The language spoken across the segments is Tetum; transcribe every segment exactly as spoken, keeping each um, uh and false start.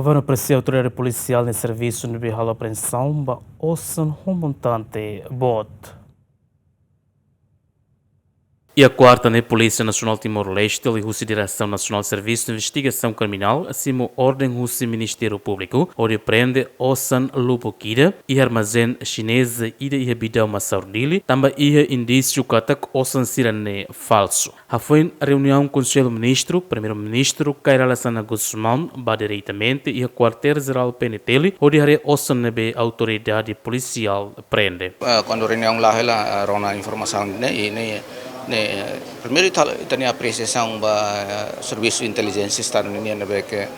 Governu apresia autoridade polisiál nia servisu ne'ebé halo apreensaun ba osan ho montante boot. Iha kuarta ne'e, Polísia Nasionál Timor-Leste liuhusi Diresaun Nasionál Servisu Investigasaun Kriminál simu orden husi Ministériu Públiku hodi prende osan lubuk ida iha armazén xineza ida iha Bidau Massaur, Dili, tanba iha indísiu katak osan sira-ne'e falsu. Hafoin reuniaun Konsellu Ministru, Primeiru-Ministru Kay Rala Xanana Gusmão bá diretamente iha Kuartél Jerál P N T L hodi haree osan ne'ebé autoridade polisiál prende. Eh, kuandu reuniaun la'o hela, eh, rona informasaun ne'e, i ne'e, ne'e, eh, primeiru ita, ita-nia apresiasaun ba, eh, servisu intelijénsia Estadu nian ne'ebé ke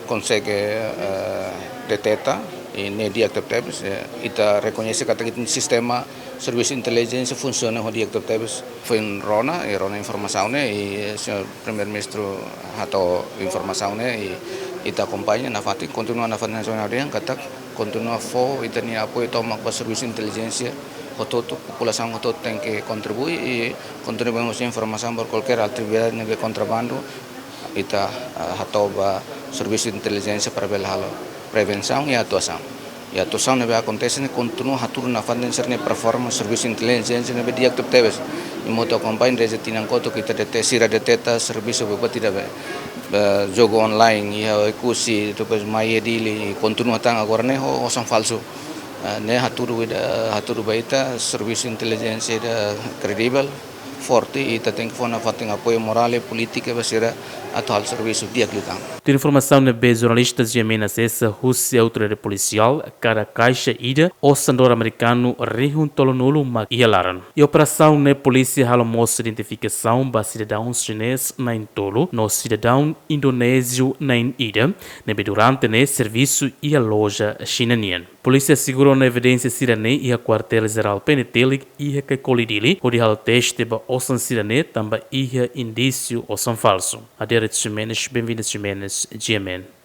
konsege, eh, deteta, i ne'e di'ak tebetebes, eh, ita rekoñese katak ita-nia sistema servisu intelijénsia funsiona ho di'ak tebetebes. Foin rona, i rona informasaun ne'e, i, eh, señór Primeiru-Ministru hato'o informasaun ne'e, i ita akompaña nafatin, kontinua nafatin nasionál dehan katak kontinua fó ita-nia apoiu tomak ba servisu intelijénsia hotu-hotu, populasaun hotu-hotu tenke kontribui, i kontinua husu informasaun ba kualkér atividade ne'ebé kontrabandu, ita, ah, hato'o ba servisu intelijénsia para bele halo prevensaun i atuasaun. I atuasaun ne'ebé akontese ne'e kontinua hatudu nafatin sira-nia performa servisu intelijénsia ne'ebé di'ak tebetebes. I ita akompaña desde tinan kotuk ita dete-, sira deteta servisu buat ida be, be jogu online, iha Oekusi, depois mai iha Dili, kontinua tan agora ne'e ho osan falsu. Ah, ne'e hatudu ida, hatudu ba ita servisu intelijénsia ida kredivel, forte, i ita tenke fó nafatin apoiu morál i polítika ba sira atu halo servisu di'ak liután. Tuir informasaun ne'ebé jornalista G M N asesa husi autoridade polisiál, kada kaixa ida osan dolar amerikanu rihun tolunulu mak iha laran. Iha operasaun ne'e polísia halo mós identifikasaun ba sidadaun xinés na'in-tolu no sidadaun indonéziu na'in-ida, ne'ebé durante ne'e servisu iha loja Xina nian. Polísia asegura ona evidénsia sira-ne'e iha Kuartél Jerál P N T L iha Caicoli, Dili, hodi halo teste ba osan sira-ne'e tanba iha indísiu osan falsu. Adérito Ximenes, Benvinda Ximenes, G M N.